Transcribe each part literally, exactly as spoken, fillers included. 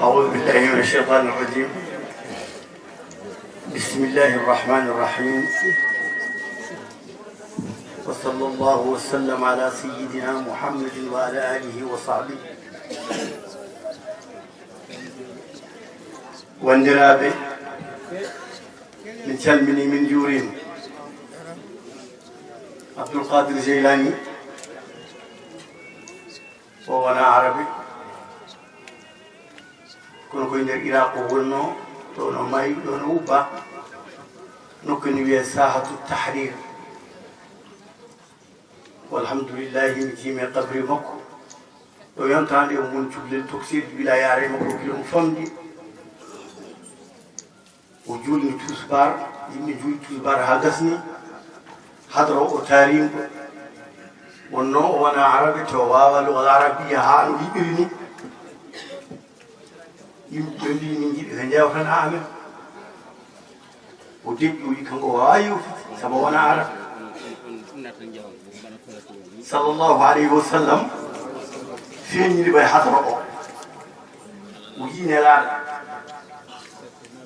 أعوذ بالله من الشيطان الرجيم. بسم الله الرحمن الرحيم. وصلى الله وسلم على سيدنا محمد وعلى آله وصحبه. Wanndiraaɓe, min calminii, min njuuriima. Abdul Qadir Jeylani, o wonaa Arabi, kono koye nder Iraq o wonnoo, ɗo no maayi, ɗo no ubba, nokku ne wiyee Sahatu Tahrir. Walhamdulillahi, mi tiimi e qabri makko. Ɗo yontaande e mum woni cukalel tokosel, wilayaare makko gila ɗum famɗi. O juulni tusbaar, yimɓe njuuli tusbaar haa gasni. Hadra o taariima, wonnoo o wonaa Arabe, te o waawaa lugal Arabiya haa no yiɗiri ni. Yimɓe mbii, "Min njiɗi ko njeewtanaa amen." O deƴƴi, o wi kanko o waawaa yewtude, sabu o wonaa Arabe. Sallallahu alayhi wa sallam feeñiri ɓay hadra o. O yii Nelaaɗo.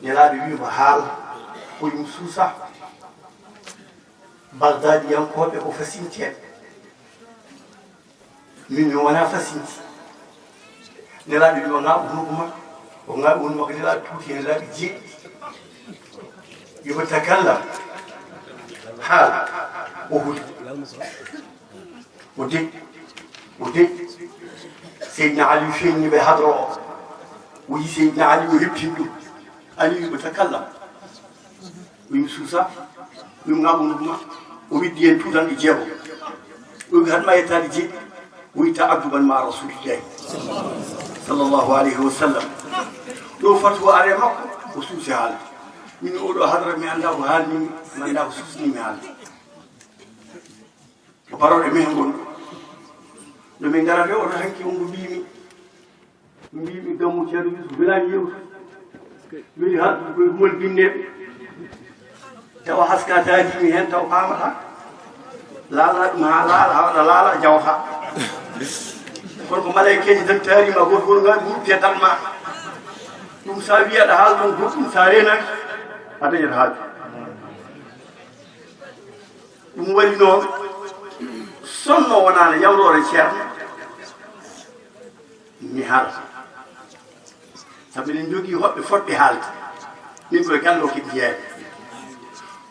Nelaaɗo wi ko haal, o yum suusa. Bagdaadiyankooɓe ko fasinteeɓe. Min mi wonaa fasinti. Nelaaɗo wi o ŋaaɓu hunuko ma. O ŋaaɓi hunuko makko, Nelaaɗo tuuti heen laabi jeeɗiɗi. Yo takallam. Haal. O huli. O deƴƴi, o deƴƴi. Seydina Aliyu feeñni ɓe hadra o. O yii Seydina Aliyu, o heɓtini ɗum. Aliyu wi ko takallam. O yum suusa, o yum ŋaaɓu ɗum ma. O widdi heen tuutanɗe jeego. O wi haɗma yettaade jeeɗiɗi. O wi ta'adduban ma Rasulillahi sallallahu alayhi wa sallam. Ɗo fatuwa are makko, o suusi haalde. Min oɗo hadra mi anndaa ko haalmi, mi anndaa ko suusni mi haalde. Ko parole men ngon. No min ngarata o hanki on ko mbiimi. Mbiimi Gammu Ceerno Yuusuf welaani yewtu. Weli haaldude koye humol binneeɓe. Tawa haska taadiimi heen taw paamata. Laala ɗum haa laala, haa waɗa laala, jawata. Kono ko maleykeeji tan taariima gooto fof ngaari hurutte tan ma. Ɗum so a wii aɗa haala ɗum goɗɗum, so a reenaaki, a dañat haaju. Ɗum waɗi noon, sonno wonaano yawroore Ceerno, mi haala. Sabu eɗen njogii hoɓɓe fotɓe haalde. Min koye galle o keɓi jeyaade.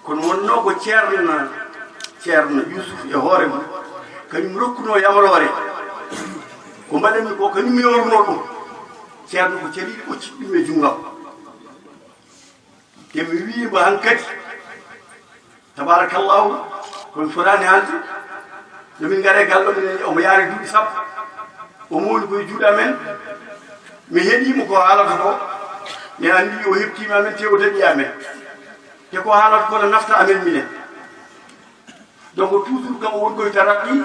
Kono wonnoo ko Ceerno, Ceerno Yuusuf e hoore mum, kañum rokkunoo yamroore. Ko mbaɗanmi ko, kañum mi yawrunoo ɗum. Ceerno ko caliiɗi ɓocci ɗum e junngo am. Te mi wii mo hankadi, tabarakallahu, komi fotaani haalde. Nde min ngari e galle o, minen, omo yaari duuɓi sappo. Omo woni koye juuɗe amen. Mi heɗii mo ko haalata ko. Mi anndi o heɓtiima amen, te o daɗii amen. Te ko haalata ko no nafta amen minen. Donc, toujours kam o woni koye taraqqi,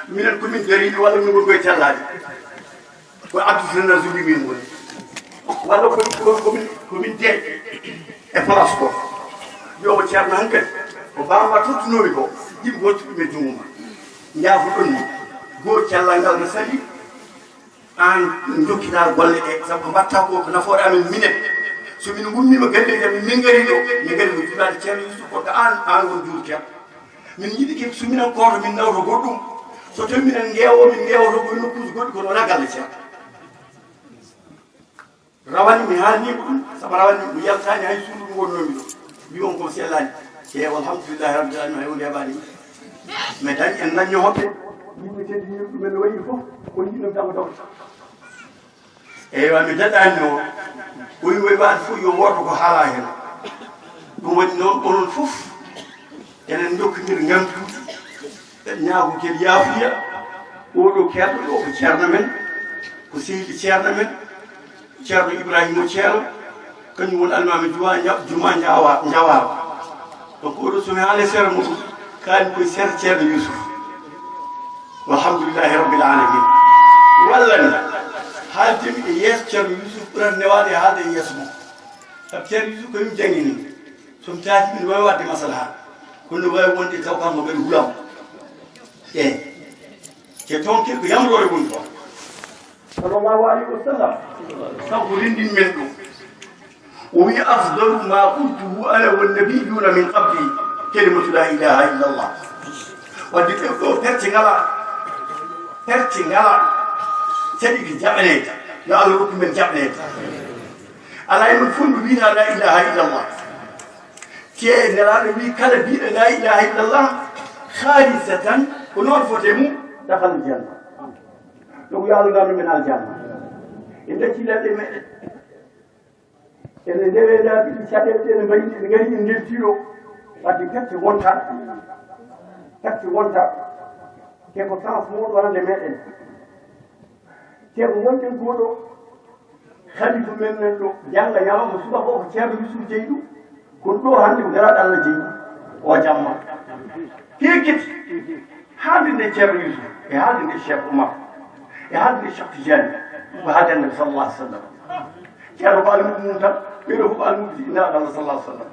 minen ko min dariiɓe walla min woni koye tellaade. Ko Abdou Sena Zoubi min woni. Walla ko, ko, ko min, ko min deeƴ e place ko. Yo ko Ceerno hankadi. Ko bamma tottunoomi ko. Yimɓe wontuɓe men junngo ma. Njaafuɗon mi. Goo cellal ngal no sali. Aan jokkitaa golle ɗe, sabu ko mbaɗtaa ko, ko nafoore amen minen. So min ngummiima galleeji amen, min ngarii ɗo, min ngarii ɗo juulaade Ceerno Yuusuf, ko aan, aan woni juulu Ceerno. Min njiɗi ke, so minen kooto, min nawta goɗɗum. So tawii minen ngeewo, min ngeewoto ko e nokkuuji goɗɗi, kono wonaa galle Ceerno. Rawani mi haalnii ko ɗum, sabu rawani mi yaltaani hay suudu ndu ngonnoomi ɗo. Wi on ko sellaani. E walhamdulillahi rabbil alamin, hay huunde heɓaani mi. Mi dañi en dañño hoɓɓe, yimɓe teddi yimɓe men no wayi fof, on yimɓe dama dama. Eywa, mi daɗaani noon, o wi waɗi fof yo wooto ko haalaa heen. Ɗum waɗi noon, onon fof, eɗen njokkondiri ngantuuji, eɗen ñaago kadi yaafuya. Oɗo keerɗo ɗo ko ceerno men, ko sehil ceerno men, Ceerno Ibrahima Ceerno, kañum woni almaami juma, juma Njawa-, Njawara. Donc, oɗo so mi haali e sera mum, kaani koye sera Ceerno Yuusuf. Walhamdulillahi rabbil alamin. Wallani, haaldemi e yeeso Ceerno Yuusuf ɓurata newaade e haalde e yeeso mum. Sabu Ceerno Yuusuf ko min janngini. So mi taati, min waawi waɗde maslaha. Kono no waawi wonde taw kanko mbeɗa hulaamo. Eey. Te toon ke ko yamroore woni toon. Sallallahu alayhi wa sallam. Kanko renndini men ɗum. O wi: "Afdalu ma qultuhu ana wa nabiyuna min qabli, kalimatu la ilaha illa Allah." Wadde ɓe ɗo perte ngala, perte ngala. Sadi ko jaɓaneede, yo Allah rokku men jaɓaneede. Alaa e men fof no wiyna la ilaha illa Allah. Te Nelaaɗo wi: "Kala biɗo la ilaha illa Allah khalisatan, ko noon foti e mum, dakhala janna." Donc yo Allah rokku men aljanna. En ɗacci lalle meɗen. Ene ndewe laabi ɗi caɗeele ɗe ne mbayi, ene ngari, ene ndelti ɗo. Wadde perte wonta, perte wonta. Te ko sens mawɗo wonande meɗen. Te ko wonɗen ko ɗo, khalifa men nan ɗo, jannga ñalawma subaka o ko Ceerno Yusuf jeyi ɗum. Kono ɗo hannde ko Nelaaɗo Allah jeyi ɗum. O jamma. Kekiti. Haalde nde Ceerno Yusuf, e haalde nde Cheikh Oumar, e haalde nde Cheikh Tidiane, ko haalde Annabi sallallahu alaihi wasallam. Ceerno ko almuudo mum tan, ɓeɗo fof ko almuudo Nelaaɗo Allah sallallahu alaihi wasallam.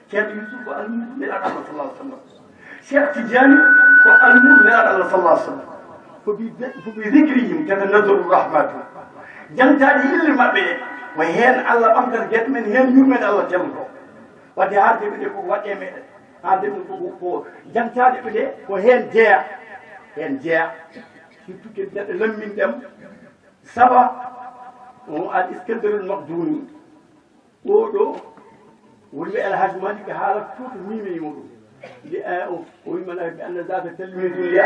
Ceerno Yusuf ko almuudo Nelaaɗo Allah sallallahu alaihi wasallam. Cheikh Tidiane ko almuudo Nelaaɗo Allah sallallahu alaihi wasallam. Ko bi, ko bi dhikrihim tatanazzalu rahmatu. Jantaaɗe yille maɓɓe ɗe, ko heen Allah ɓamtata geɗe men, heen yurmeende Allah tellotoo. Wadde haalde ɓe ɗe ko waɗɗe meɗen. Haalde ɗum ko, ko, ko jantaaɗe ɓe ɗe ko heen jeya. Heen jeya. Surtout que neɗɗo lamminɗem. Saba, o Al Iskandarul Maqduni. Oɗo woni ɓe El Hadj Malick haala fof ko mimi e muɗum. Nde, eh, o, o wi mana bi anna zaka tilmidu li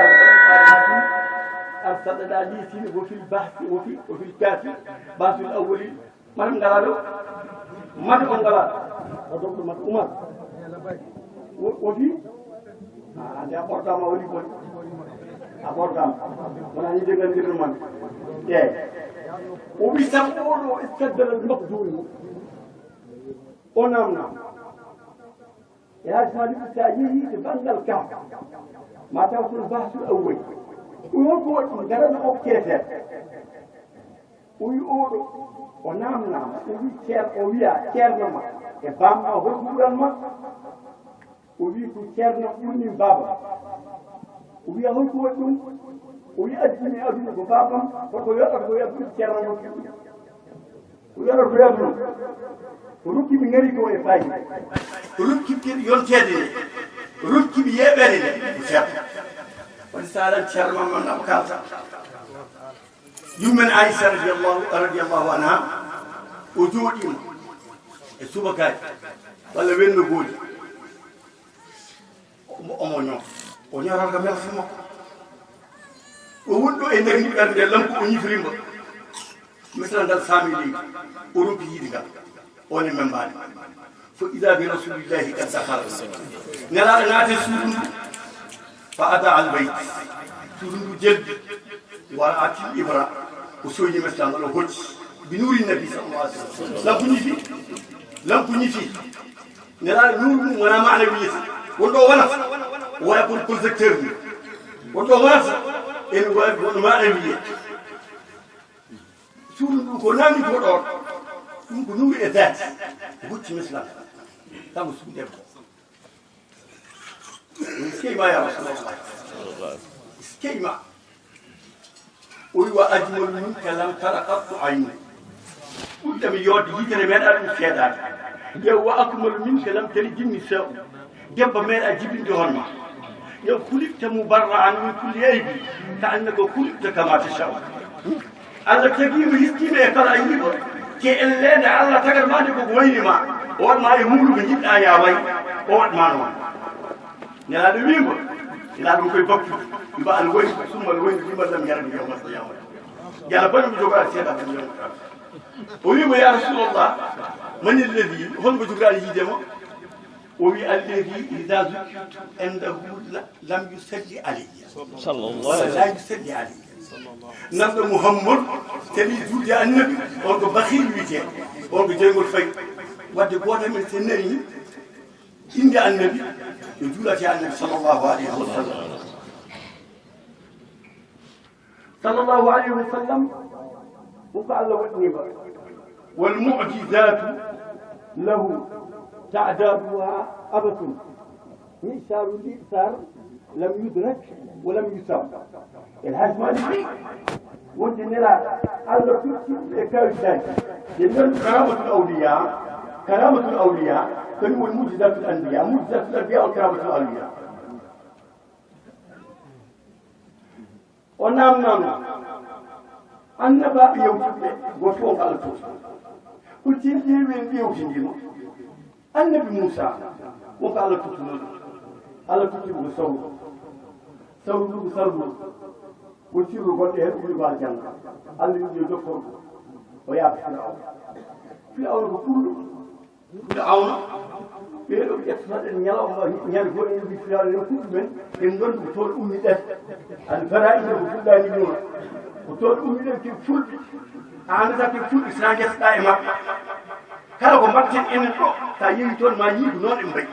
Arsalna li sini wa fil bahsi wa fi, wa fil kafi basul awwalin. Mata ngala ɗo. Mata on ngala. O dokto mata Umar. Wo-, woti? Ah, ande a ɓortama woni kon. A ɓortama. Wona ni degal degal man. Te. O wi sabu oɗo iskaddal makduni. O namna. E Hajji Malik, so a yehii to banngal kam, ma taw ko bahsul awwal. Ɗum ko waɗi ɗum, darana o keefer. O wi oɗo, o namnama, o wi ceer-, o wiya ceerno ma e bamma, hol ko ɓuran ma? O wi ko ceerno ɓurni baba. O wiya hol ko waɗi ɗum? O wi addini aduna ko babam, koko yoɓata ko yaɓɓude ceerno mo. O yoro ko yaɓɓude. O rokki mi ngari ko e fayda. O rokki mi yonteede nde. O rokki mi yeɓere nde. Ko ceerno. Woni saalan ceerno Mamman Abou Kalta. Yummen Aïssa radiyallahu, radiyallahu anha, o jooɗiima e subakaaji walla wennogooji. Omo, omo ñoo-, o ñoorata ko mel makko. O woni ɗo e nder ɓernde lampu, o ñifrima. Misal ngal saami leydi, o ronki yiide ngal. O ne membaani. Fo ida bi rasulillahi qad dakhala. Nelaaɗo naati e suudu ndu. Fa ata al bayt. Suudu ndu jelbi. Wara atil ibra. O soyni misal ngal, o hocci. Bi nuri nabi sallallahu alaihi wasallam. Lampu ñifi. Lampu ñifi. Nelaaɗo nuuru mum wona maanawiyya. Won ɗo wonata, wona ko projecteur ni. Won ɗo wonata, ene wawi won maanawiyya. Suudu ndu ko nangi ko ɗon, ɗum ko nuuru e dati. Ko hucci mislam. Kanko suudu debbo. Eskey ma ya Rasulallah. Eskey ma. O wi: "Wa ajmalu minka lam tara qattu aynu." Ɓurɗo mi yodde yitere meeɗa ɗum seedaade. Nde: "Wa akmalu minka lam talid nisa'u." Debbo meeɗa jibinde hono ma. Nde: "Khuliqta mubarra'an min kulli aybi, ka annaka khuliqta kama tasha'u." Allah tagi mo, histiima e kala ayiiba. Te elleende Allah tagata ma nde koko wayni ma. O waɗ ma e muuɗum ko njiɗɗa ya way. O waɗ ma noon. Nelaaɗo wiimo, Nelaaɗo koye bakkude, mba al wayni, summa al wayni, liman lam yarani yawmal qiyamah. Yalla bani mi jogaa seeɗa ko yawmal qiyamah. O wiimo, ya Rasulallah, man alladhi, hol mo jogaani yiide ma? O wi, alladhi idha dhukirtu indahu la-, lam yusalli alayya. Sallallahu alaihi wasallam. La yusalli alayya. Nanɗo Muhammad, tawi juulde annabi, on ko bakhil wiyetee, on ko jeyngol fay. Wadde gooto men so nani, innde annabi, yo juulate annabi sallallahu alaihi wasallam. Sallallahu alaihi wasallam, ko ko Allah waɗani mo. Wal mu'jizatu lahu ta'daduha abasun. Misalu li sar لم يدرك ولم يسم. الحاج مالك وانت نرى الله تكتب كاوي شاي. لأن كرامة الأولياء، كرامة الأولياء كانوا معجزات الأنبياء، معجزات الأنبياء وكرامة الأولياء. O naamnaama, annabaaɓe yewtidɓe, gooto fof ko Allah toti. Ko tigi ɓe ƴeewtindima. Annabi Muusa, wonko Allah tottuno ɗum. Allah totti ɗum ko sawru. Sawru ɗum ko sarru. Ko sirru goɗɗo heen, ɓuri ko aljanna. Allah wiɗi yo dokkorgo. O yaaka Firawna. Firawna ko kulɗo. Firawna, ɓee ɗo ƴettata ɗen ñalawma, ñande goo en mbi Firawna en kuɗɗu men, en ngondu ko toon ummiɗen. Al faraa'ina ko fulɓe ni ɗum. Ko toon ummiɗen ke fulɓe. A anndataa ke fulɓe, si a njettaɗaa e maɓɓe. Kala ko mbaɗten enen ɗo, so a yehi toon ma yii ko noon en mbayi.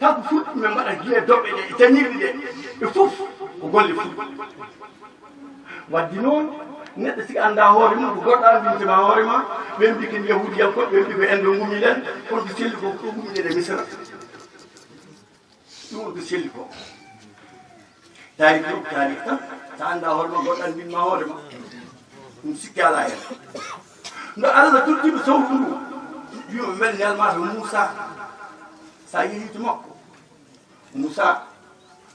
Kanko fulɓe men mbaɗa gila doɓɓe ɗe, e tañirɗe ɗe, ɓe fof ko golle fulɓe. Wadde noon, neɗɗo si anndaa hoore mum, ko goɗɗo anndinte ma hoore ma, ɓe mbi ken yahuudiyankooɓe, ɓe mbi ko en ɗo ngummiɗen, kono ko selli ko, ko ɗo ngummiɗen e Misra. Ɗum woni ko selli ko. Taari ko, taari tan, so anndaa hoore ma, goɗɗo anndin ma hoore ma. Ɗum sikki alaa heen. Nde Allah totti mo sawru ndu, wiyi mo, men nelmaa to Muusaa. So a yehii to makko, Muusaa,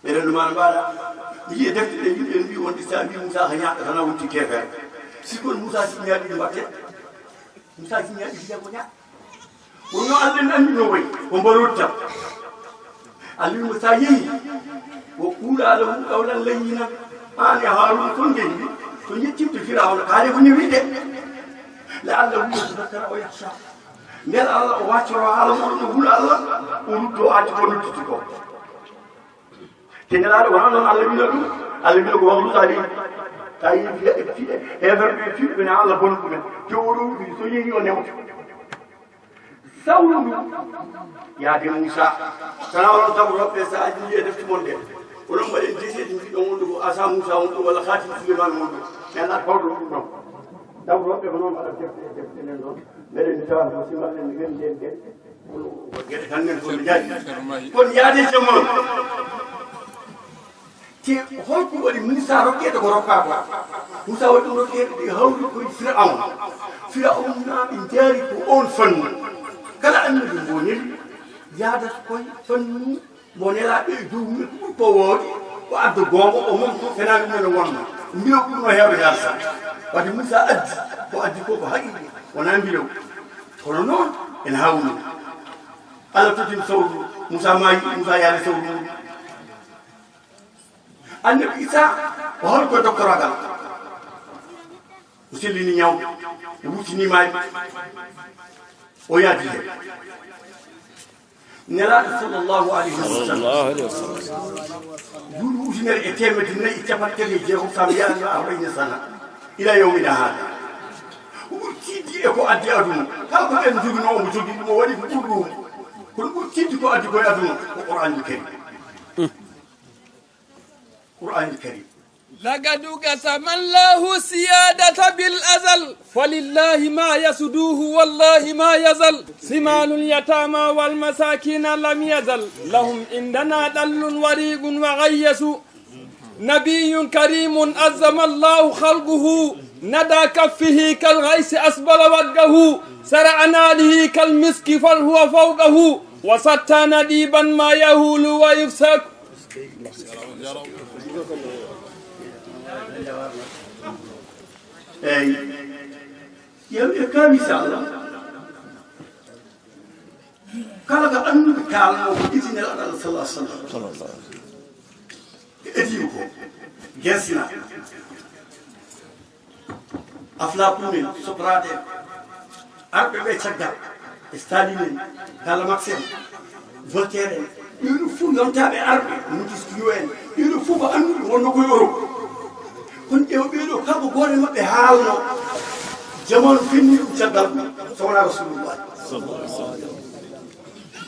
ɓe renndo maa no mbaɗa. Mi yii e defte ɗe, yimɓe mbi wonde so a wii Muusaa ko ñaaɗɗo tan a wonti keefeero. Si kon Muusaa si ñaaɗi ɗum watte. Muusaa si ñaaɗi ɗum ko ñaaɗ. Wonno Allah en anndi no wayi, ko mbaroodi tan. Allah wii mo so a yehii, wa quulaa lahu qawlan layyinan. Aan e Haaruuna ton njehi, so njettimta Firawna, kaale ko newi de. La'allahu yatazakkaru aw yakhshaa. Mbela Allah o waccoro haala muɗum, o hula Allah, o rutto o addi ko noddude ko. Te Nelaaɗo wonaa noon Allah wino ɗum, Allah wino ko wahlu tawi, tawi fiɗe, fiɗe, heeferɓe fiɗɓe ne Allah bonu ɗumen. Te o ɗo so yehi o newta. Sawru ndu, yaade Muusaa. Kana onon taw rewɓe so a addi e defte mon ɗe. Onon mbaɗen deseeji mbiɗon wonde ko Asa Muusaa won ɗo walla Khatim Souleymane won ɗo. Mais Allah tawɗo ɗum ɗon. Taw rewɓe ko noon mbaɗa defte, defte nen ɗon. Mbeɗen tawa ko si mbaɗen nden nden nden. Kono ko geɗe tan nen ko mi jaari. Kono yaade jamanu. Te holko waɗi Muusaa rokkeede ko rokkaa ko? Muusaa waɗi ɗum rokkeede ɗi hawri koye Firawna. Firawnaaɓe njaari ko oon fannu. Kala annabi mbo neli yaadata koye fannu mbo nelaaɓe e dow mum ko ɓuri ko woodi, o adda goonga, o momto fenaande mum ene wonno. Mbiya ɓurno heewde haalsa. Wadde Muusaa addi, ko addi ko ko haqiiqa, wonaa mbilew. Kono noon ene hawni. Allah tottimo sawru, Muusaa maayi, Muusaa yaari sawru mum. Annabi Isa o hol ko doctoragal. O sellini ñaw, o wurtini maayi, o yaadi heen. Nelaaɗo sallallahu alayhi wa sallam. Sallallahu alayhi wa sallam. Duuɓi ujunere e teemedde nayi e capanɗe tati e jeegom, so mi yaani arbaina sana. Ila yawmina hada. O ɓuri tiiɗde e ko addi aduna. Kala ko ɓen joginoo, omo jogii ɗum, o waɗi ko ɓuri ɗum. Kono ɓuri tiiɗde ko addi ko e aduna ko Qur'aanul Karim. Qur'aanul Karim. لقد قسم الله السيادة بالأزل، فلله ما يسدوه والله ما يزل، سمان اليتامى والمساكين لم يزل، لهم عندنا دل وريق وغيس، نبي كريم عظم الله خلقه، ندى كفه كالغيث أسبل وجهه، سرع نعله كالمسك فهو فوقه، وستان ديبا ما يهول ويفسك. Eyi, yo ɓe kawi, inchallah. Kala ko annduɓe kaalnoo ko ɓitinel Allah sallallahu alaihi wasallam. Ɓe etiima ko gesna. Aflatuun en, Socrate en, arɓe ɓe caggal, Staline en, Karl Marx en, Voltaire en, ɓeeɗo fof yontaaɓe arɓe, Montesquieu en, ɓeeɗo fof ko annduɓe wonno ko e Europe. Kono ƴeew ɓeeɗo, kanko gooto e maɓɓe haalno, jamanu fenni ɗum caggal mum, so wonaa Rasulullah.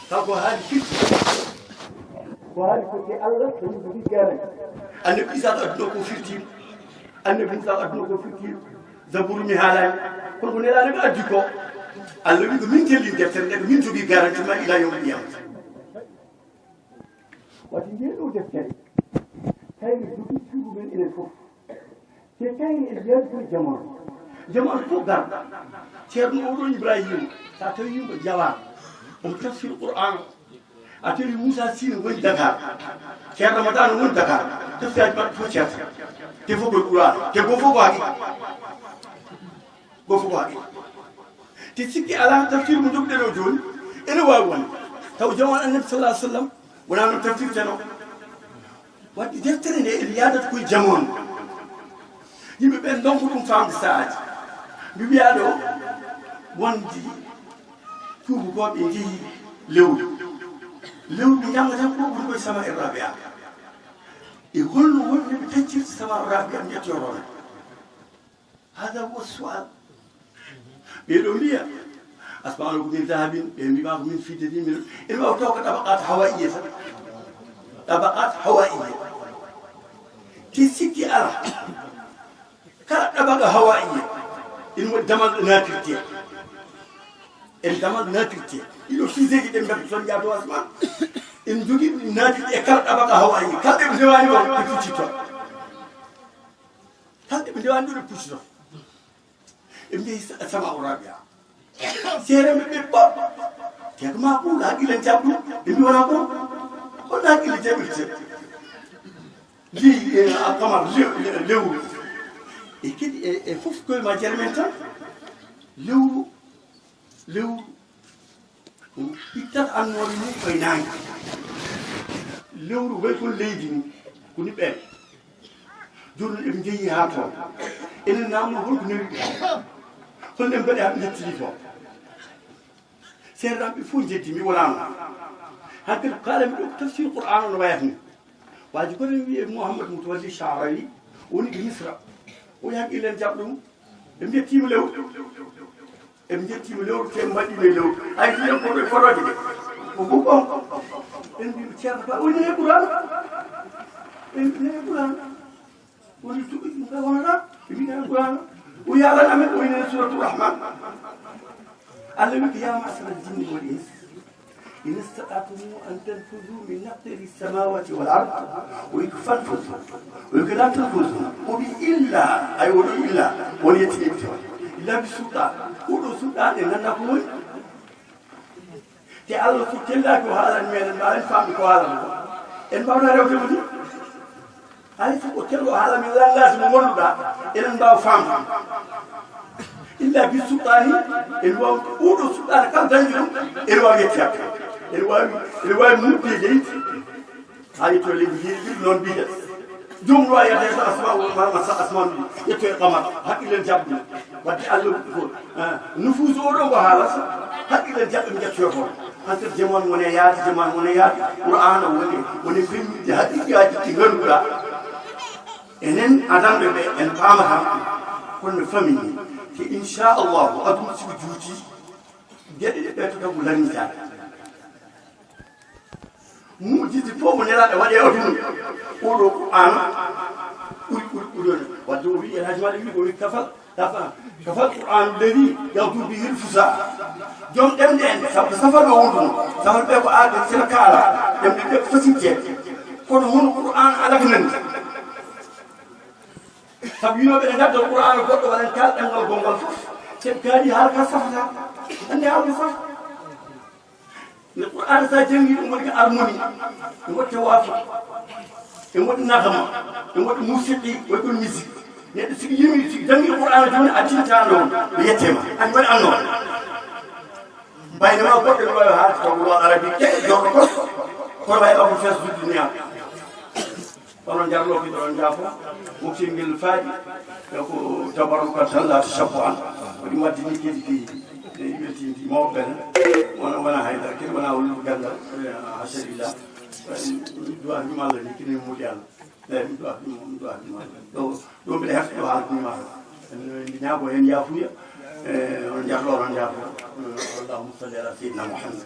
Kanko haali firti. Ko haali ko te Allah, ko yimɓe ɗi garanti. Annabi Isa ɗo adduno ko firtiima. Annabi Muusaa adduno ko firtiima, Zabuuru mi haalaani. Kono ko Nelaaɗo ɓe addi ko, Allah wi ko min tellini deftere nde, ko min jogii garanti ma ila yawmil qiyamah. Waɗi nde ɗo deftere, kayre jogii sirru men enen fof. Te kayre e jeeɗa koye jamanu. Jamanu fof garɗo. Ceerno oɗo Ibrahima, so a tawi yimɓe Jawaar, omo tafsir Qur'an. A tawi Moussa Sy no woni Dakar. Ceerno Ramadan no woni Dakar. Tafsiraaji maɓɓe fof ceerta. Te fof koye Qur'an. Te goo fof ko haqiqa. Goo fof ko haqiqa. Te sikki alaa, tafsir mo jogɗen o jooni, ene waawi wonde taw jamanu Annabi sallallahu alaihi wasallam wonaa noon tafsirteno. Waɗi deftere nde ene yaadata koye jamanu. Yimɓe ɓen ndonka ɗum faamde sahaaji. Mi wiyaa ɗo wonde tuubakooɓe njehi lewru. Lewru ɓe njannga tan ko ɓuri koye sama e Rabia. E holno woni ɓe taccirta sama Rabia, mi ƴetti oɗon. Hada huwa sual. Ɓee ɗo mbiya, asmanu ko min dahabin, ɓe mbiya ko min fiddatin, min, ene waawi taw ko tabaqat hawaiya tan. Tabaqat hawaiya. Te sikki alaa, kala tabaqa hawaiya, ene waɗi damal ɗo naatirte. En damal naatirte. Ɗiɗo fiseeji ɗe mbiyata toon njaha to asman. En njogii ɗi naatirɗi e kala tabaqa hawaiya. Kala ɗe ɓe ndewaani o, ɓe puccitto. Kala ɗe ɓe ndewaani ɗo, ɓe puccitto. Ɓe mbiyi sa-, sama o Rabia. Seereɓe ɓe fof. Te ko maa ko haqilen jaɓ ɗum. Ɓe mbi wonaa ko. Holno haqile jaɓirte? Lii, e, a kamar, lew-, lew-, lewru. E kadi, e, e fof koye ma jere men tan. Lewru, lewru. Ittat annoore mum koye naange. Lewru way kono leydi ni, ko ni ɓen. Jooni eɓe njehi haa toon. Enen naamno holko newi ɓe? Holno ɓe mbaɗi haa ɓe njettidi toon? Seeɗa ɓe fof njeddi, mi wonaa mo. Hankadi ko kaalanmi ɗo ko tafsir Qur'an no wayata ni. Waaji goto ne wiyee Mouhammad Moutawalli Charawi, woni to Misra. O yahi ɓillen jaɓ ɗum. Ɓe njettiima lewru. Ɓe njettiima lewru, te mbaɗiima e lewru. Hay so yen ko ɓe fotooje de. Ko bukon. Ɓe mbi Ceerno Ba, o nene Qur'an. Ɓe nene Qur'an. Woni tuɓi ɗum ka wonata. Ɓe mbi nene Qur'an. O yaalan amen, o nene Suratul Rahman. Allah wi ko, "Ya ma'shara al-jinni wal ins, in istata'tum an tanfuzu min aqtari samawati wal ard, o wi ko fanfuzu, o wi ko la tanfuzu, o wi illa," ay, o ɗo illa, on yettiniɓe toon. Illa bi sultan, oɗo sultan en nanndaa ko woni. Te Allah so tellaaki o haalani meɗen, mbaawen faamde ko haalata ko. En mbaawata rewde mo ni. Hay so ko tello haala min langage mo ngannduɗaa, eɗen mbaawa faamde. Illa bi sultaani, en waawi, oɗo sultaani kala dañde ɗum, en waawi yettoyaade. En waawi, en waawi mudde leydi. Haa yettoya leydi, leydi noon mbiyata. Joom loi yahata e asma, ma, ma sa asma, yettoya qamar, haqqillen jaɓde. Wadde Allah ko, ah, nufuusu oɗo ko haalata, haqqillen jaɓɓe mi ƴettoya toon. Hankadi jamanu woni e yaade, jamanu woni e yaade. Qur'aana woni, woni feññinde haqiiqaaji ɗi ngannduɗaa. Enen adanɓe ɓe, en paamataa ɗum. Kono no famini, te inchallahu, aduna siko juuti, geɗe ɗe ɓeytata ko lannitaade. Mu'jiza fof mo Nelaaɗo waɗi e aduna, oɗo Qur'aana ɓuri, ɓuri, ɓuri on. Wadde o wi, El Hadji Malick wi ko wi kafal, kafa, kafal Qur'aanu lladi yaghdu bihi l-fusaha. Joom ɗemɗe en, sabu ko safal o wonduno, safal ɓe ko aade sila kaala, ɗemɗe ɓe ko fasinte. Kono hono Qur'aan alaa ko nanndi. Sabu yimɓe ne ngadda Qur'aana goɗɗo waɗan kaal ɗemngal gonngal fof. Sen kaali haala ka safata. Anndi haala ka safata. Nde Qur'aana sa janngi ɗum waɗi harmonie, ɗum waɗi tawaafuq, ɗum waɗi nagama, ɗum waɗi musiqi, waɗi ɗum musique. Neɗɗo sigi yimi, sigi janngi Qur'aana jooni a tintaano on, o yettema. An waɗi annoon. Mbayde ma goɗɗo ne waawi haalde taw loi arabi ke, jorɗo kos, kono wawi ɗo ko fees duɗɗi niya. Onon jarno ki ɗon jaafo, mofti ngel faaji, e ko tabarrukan tan laati sappo an. Ko ɗum waddi ni kedi ki, e weltindi mawɓe ɓen. Wona, wona haydara, kedi wona woni gandal, eh, hasabilillah. Du'a ni malla ni kini mudi Allah. Eh, du'a ni, du'a ni malla. Ɗo, ɗo mbiɗa hefta ɗo haala ni malla. En, en ñaago hen yaafuya. Eh, on jarno, on jarno. Eh, Allahumma salli ala sayyidina Muhammad.